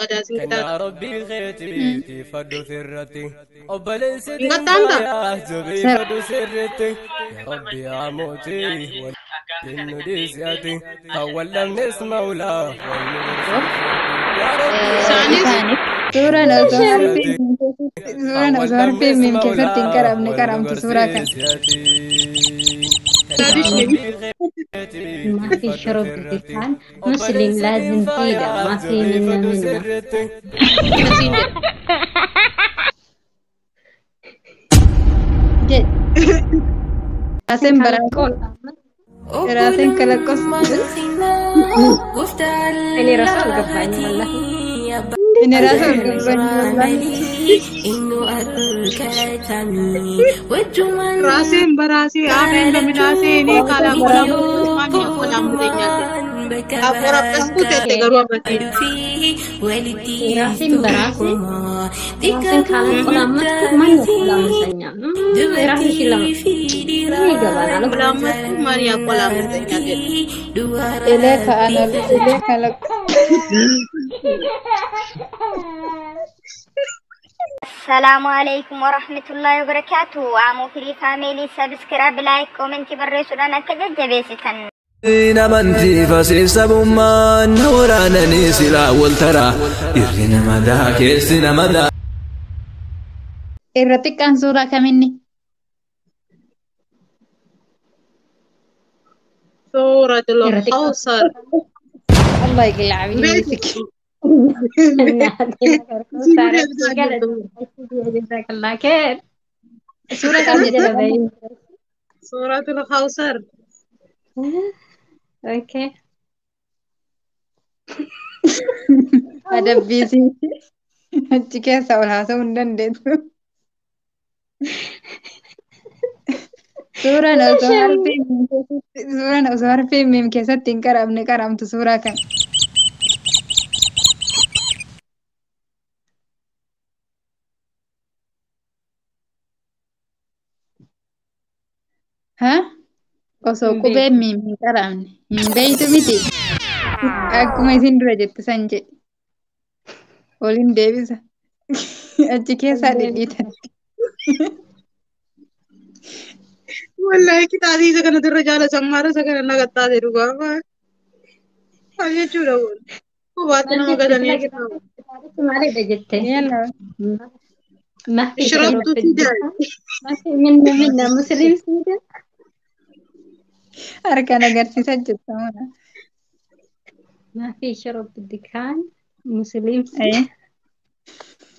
Qadaasin Kennaa qixaaxa. Rabbii keetiiti fadhu sirratti. Obboleessi Hin qaxxaamta? dingayaa jabeeffadhu sirritti. Yaa Rabbi yaa mootii waliin nu dhiisi ati. Kan wal dhabnes maulaa wal nu garsiisi. Yaa Rabbi yaa Isaanis Isaanis Suuraan osoo mootii harfi ati. suuraan Kan wal osoo harfi dhabnes miim keessatti hin maulaa qaramne wal nu qaramtu suuraa kana. garsiisi ati. Kennaa Bangladesh ne. Rabbii keetiiti ما في fadhu شرب sirratti. دخان مسلم Obboleessi لازم سيدة dinfaayaa ما في منا jabeeffadhu منا. sirritti. Akkasiin jedha. Jedhi. Raasen كالكول baraaseen kalaqqos. أنا رسول قباني والله. Inni raasa ol gabbanii wallahi. Raaseen baraasee aafeen baminaasee ni kaalaaqoraa maami akkoolaamuteenya Aforaphasku tette garuu abbatiin. ራሴን በራሴ ራሴን ካላቆላመጥኩ ማን ያቆላምጠኛል? ራስሽ ምን ይገባናል እኮ። Qoላammattu maal yaaqolaamteenya jedhe. Elee ka'an ol elee kalaqqos. Salaamu alaikum warahmatullahi wabarakatuh. Amuu firii faamilii sabiskiraab laayik koomentii barreessuudhaan akka jajjabeessitan. Namantii fasiisabummaan na waraananii silaa wal taraa irri nama daa keessi nama daa. Irra xiqqaan suuraa kaminni? Suuratul Irra xiqqaa. Kawsar. Allah يقلع بنيتك. جزاك الله خير. Suura kam jette? Suuratul Kawsar. Okay. Adabbiisii. Achi keessa ol haasa'uu hin dandeessu. Suuraan osoo harfi miim keessatti suuraan osoo harfi miim keessatti hin qaramne qaramtu suuraa kana. Ha? Osoo Hin qubeen beeku. miim hin qaramne hin beeytu miti. Akkuma isin dura jette san jedhe. Oliin deebisa. Achi keessaa Hin beeku. dhidhiitan. Wallahi kitaabii isa kana irra jaala sammaara isa kana nagattaate dhugaa. Maal jechuudha kun? Kophaatti Maal nama jette gatanii sila jechuudha. kitaabichi maalidha jette? Yalla. ما في شرب Shirabtu في sidaa. الدخان ما في منا منا مسلم سيدة. Harkaan agarsiisaa jirta mana. ما في شرب في الدكان مسلم سيدة. Ee.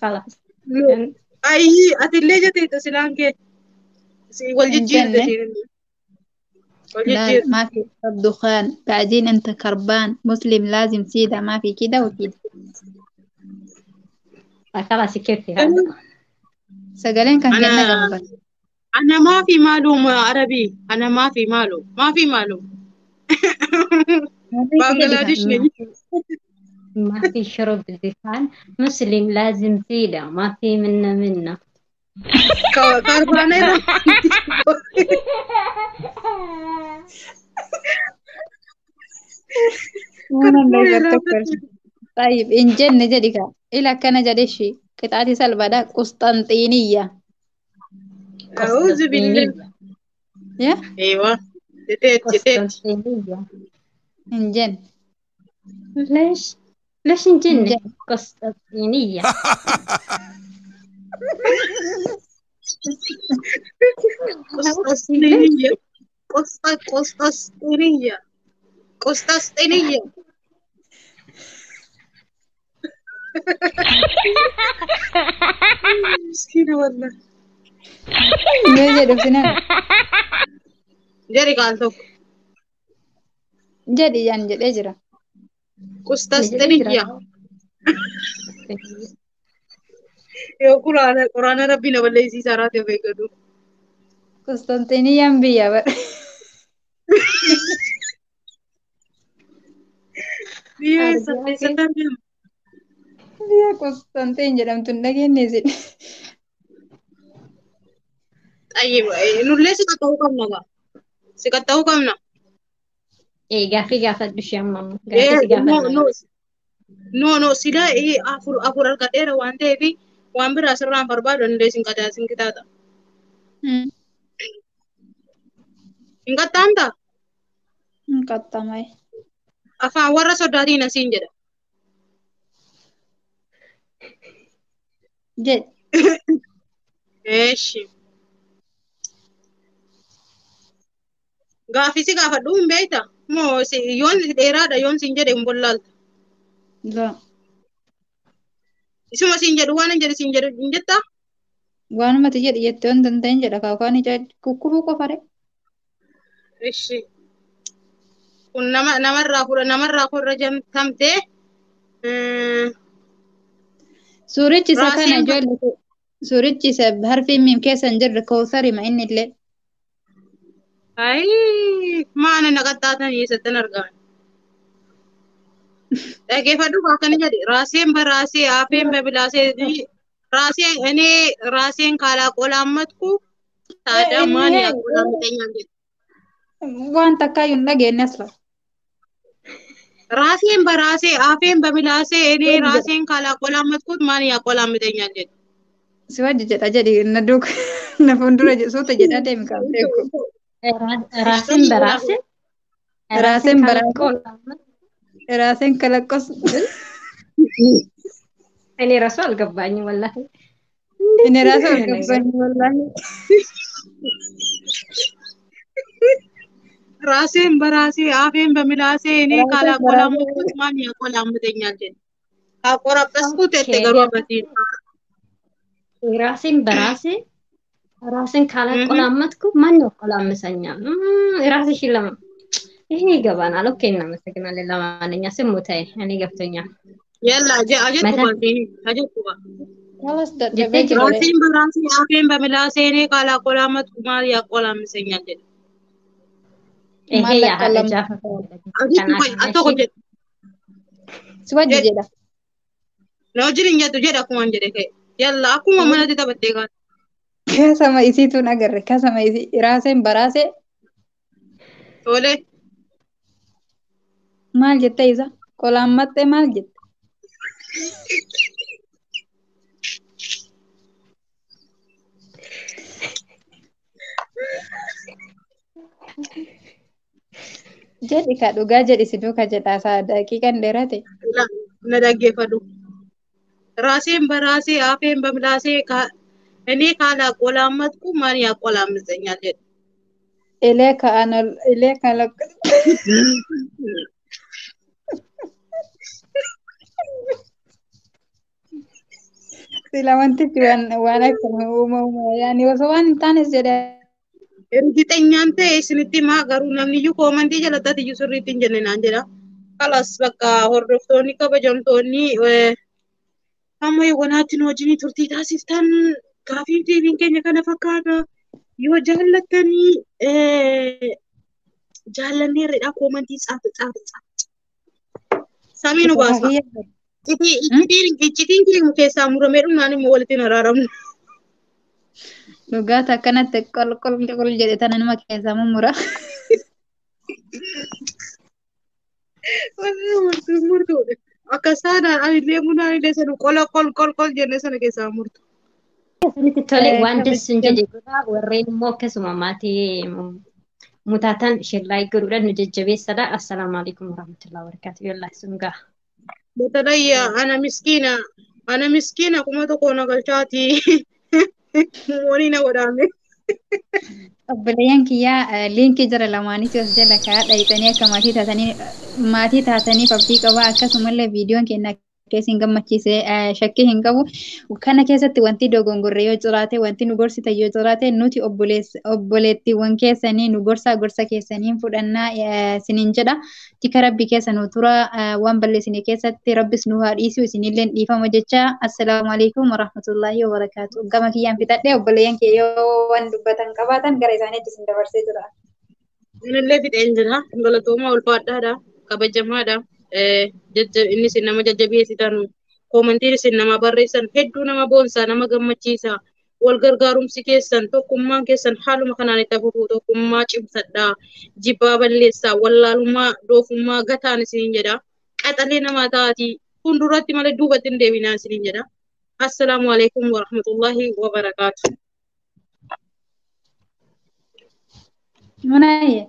خلاص. Ayyi atillee jetteetta silaan kee. Wal Hin jijjiirte jenne. isheen. Wal لا jijjiirte. ما في شرب دخان بعدين انت كربان مسلم لازم سيدة ما في كده وكده. خلاص يكفي هذا. Sagaleen kan kenna أنا qabu bara. أنا ما في معلومة عربي. أنا ما في معلوم ما في معلوم. Warri jedhi kan. بنغلاديش ما ني. في ما في شرب في الدكان مسلم لازم سيدة ما في منا منا. كربانة. Waan hunda كربانة. irratti kolfa. طيب إن جن جدك إلى كان جدشي قطعة سلبة قسطنطينية. أعوذ بالله. قسطنطينية. يا أيوة جتيت جتيت. قسطنطينية. إن جن. ليش ليش إن نجنن جن. قسطنطينية؟ قسطنطينية قسطنطينية قسطنطينية. مسكينة والله. Mee jedhu sinan جري قال توك. jedhi yaan jedhee jira. قسطنطينية. Yoo quraana quraana rabbi na balleessisaa raate beekatu. Qusxanxiniyaan biyya bara. Biyya eessa eessatti argama? Biyya Qusxanxiin jedhamtu hin dhageenye isin. Xayyib nullee si qaxxa'uu qabna gaa. Si qaxxa'uu qabna. Ee gaaffii gaafadhu ishee amma ammoo. Gaaffii si No gaafadhu. no. No no sila afur afur argadheera waan ta'eef waan biraa sirraan barbaadu dandeessin qadaa sin qixaaxa. Hin qaxxaamtaa? Hin qaxxaamai. Afaan warra soddaatiin asiin jedha. Jedhi. Eeshi. Gaaffii si gaafadhu hin beekta? Moo yoon dheeraadha yoon siin jedhe hin bollaalta. Laa. Isuma siin jedhu waan hin jedhe siin jedhu hin jettaa? Waanumati jedhi jettee waan danda'in jedha kaakaan ija kukkufuu qofa re. Ishi. Kun nama namarraa fudha namarraa korra jamtamtee. Suurichi isa kana Raaseen ijoollee suurichi isa harfi miim keessa hin jirre koosarima inni illee. Ayi maana na qaxxaatanii eessattan argaman. Dhaggeeffadhu akkana jedhe raaseen baraasee afeen babilaasee raaseen እኔ ራሴን ካላቆላመጥኩ ታዲያ ማን ያቆላምጠኛል? Waan takkaayyuu hin dhageenye asla. ራሴን በራሴ አፌን በምላሴ እኔ ራሴን ካላቆላመጥኩት ማን ያቆላምጠኛል? jedhe Si wajji jedha jedhi na duuka na fuuldura suuta jedhaa deemi kaa beeku. ራስን በራሴ ራስን በራሴ ካላቆላመጥኩ ራሴን ከለቆስ እኔ ራሱ አልገባኝም ወላሂ። እኔ ራሱ አልገባኝም ወላሂ። ራሴን በራሴ አፌን በምላሴ እኔ ራሴን በራሴ ካላቆላመጥኩት ማን ያቆላምጠኛል? jedhe ካቆራበስኩት ኦኬ jette garuu abatiin ራሴን በራሴ ራሴን ካላቆላመጥኩ ማን ያቆላምሰኛል? ራስሽን ለማ ይሄ ይገባናል። ኦኬ እናመሰግናለን። ለማንኛውም ስሙታይ እኔ ገብቶኛል። የላ አጀቱ መታ አጀቱ Kalas jettee dadhabee jirti. jira re. ራሴን በራሴ አፌን በምላሴ እኔ ካላቆላመጥኩ ማን ያቆላምሰኛል? jedhe ይሄ Maal የሀደ laqqalam ጃፈ አጀቱ ቆይ አቶ ተናግረሽ jedhe si wajji jedhe jedha. na wajjin hin jettu jedhe akkuma hin jedhe ka'e yalla akkuma manatti taphattee kaate Kasama isiituun agarre kasama isii raaseen baraasee tole maal jette isa qolaammaxxee maal jette? Jedhi ka dhugaa jedhi si duuka jedhaa isaa daqiiqan dheerate. Na dhaggeeffadhu ራሴን በራሴ አፌን በምላሴ እኔ ካላቆላመጥኩ ማን ያቆላምጠኛል? jedhe Ilee ka'an ol ilee kalaqqa. Sila wantichi waan waan akkuma uumamu yaani osoo waan hin taanes jedhe. እርግጠኛን ta'e isinitti himaa garuu namni iyyuu koomantii jalatti iyyuu sirriitti hin jenne naan jedha. Kalas bakka hordoftoonni kabajamtoonni hamma yoowwanaatti nu wajjin turtii taasiftan gaafiif deebiin keenya kana fakkaata. Yoo jaallattanii jaallanneerredha koomantii caafa caafa caafa. Samii nu baasa. Iccitiin keenya keessaa muramee dhumnaan immoo walitti hin araaramnu. Dhugaata akkanatti qol qol qol jedhe tana nama keessaa mummura. Murtuu murtuudha. Akka saanaan anillee munaanillee sanu qola qol qol qol jenne sana keessaa murtu. Isinitti tole waan ደስ hin jedhe godhaa warreen immoo akkasuma maatii mutaatan shellaa godhuudhaan nu jajjabeessadha. Assalaamu alaikum warahmatullahi wabarakatuh. Yallaa sun gaa. በተለይ ana miskiina ana miskiina 1000 na galchaati. Moonii na godhaame. Obboleeyyan kiyyaa liinkii jara lamaaniitu as jala kaa'aa dhayitanii akka maatii taatanii abdii qabaa akkasumallee viidiyoon keenya akka isin gammachiise shakkii hin qabu. Kana keessatti wanti dogongorre yoo jiraate wanti nu gorsitan yoo jiraate nuti obboleettiiwwan keessanii nu gorsaa gorsa keessanii fudhannaa isiniin jedha. Tika rabbi keessa nu tura waan balleessine keessatti rabbis nu haa dhiisu isinillee dhiifama jecha assalaamu alaikum warahmatullaahi wabarakaatu. Gama kiyyaan fixadhee obboleeyyan kee yoo waan dubbatan qabaatan gara isaaniitti isin dabarsee jira. Anillee fixeen jira. Galatooma ulfaadhaadha. Kabajamaadha. Inni isin nama jajjabeessitan koomantiin isin nama barreessan hedduu nama boonsa nama gammachiisa. Wal gargaarumsi keessan tokkummaan keessan haaluma kanaan itti fufu tokkummaa cimsadha. Jibbaa balleessaa wallaalummaa doofummaa gataan isiniin jedha. Qaxalee namaa taati. Fuulduratti malee duubatti hin deebinaa isiniin jedha. Assalaamu alaikum warahmatullahi wabarakaatu. Munaaye.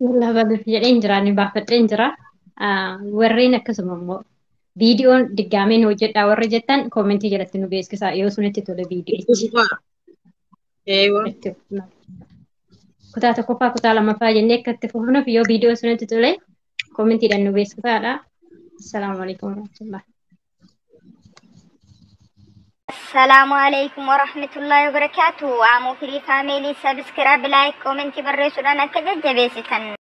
Yallaa baluuf jedheen jira ni baafadheen jira. Warreen akkasuma immoo viidiyoon diggaameen hojjedhaa warri jettan koomentii jalatti nu beeksisaa yoo sunitti tole viidiyochi. Eewa. Kutaa tokkoffaa kutaa lammaffaa jennee akka itti fufnuuf yoo viidiyoon sunitti tole koomentiidhaan nu beeksisaadha. Assalaamu alaikum warahmatullahi. Assalaamu alaikum warahmatullahi wabarakaatu. Amoo firii faamilii sabiskiraayib laayik koomentii barreessuudhaan akka jajjabeessitan.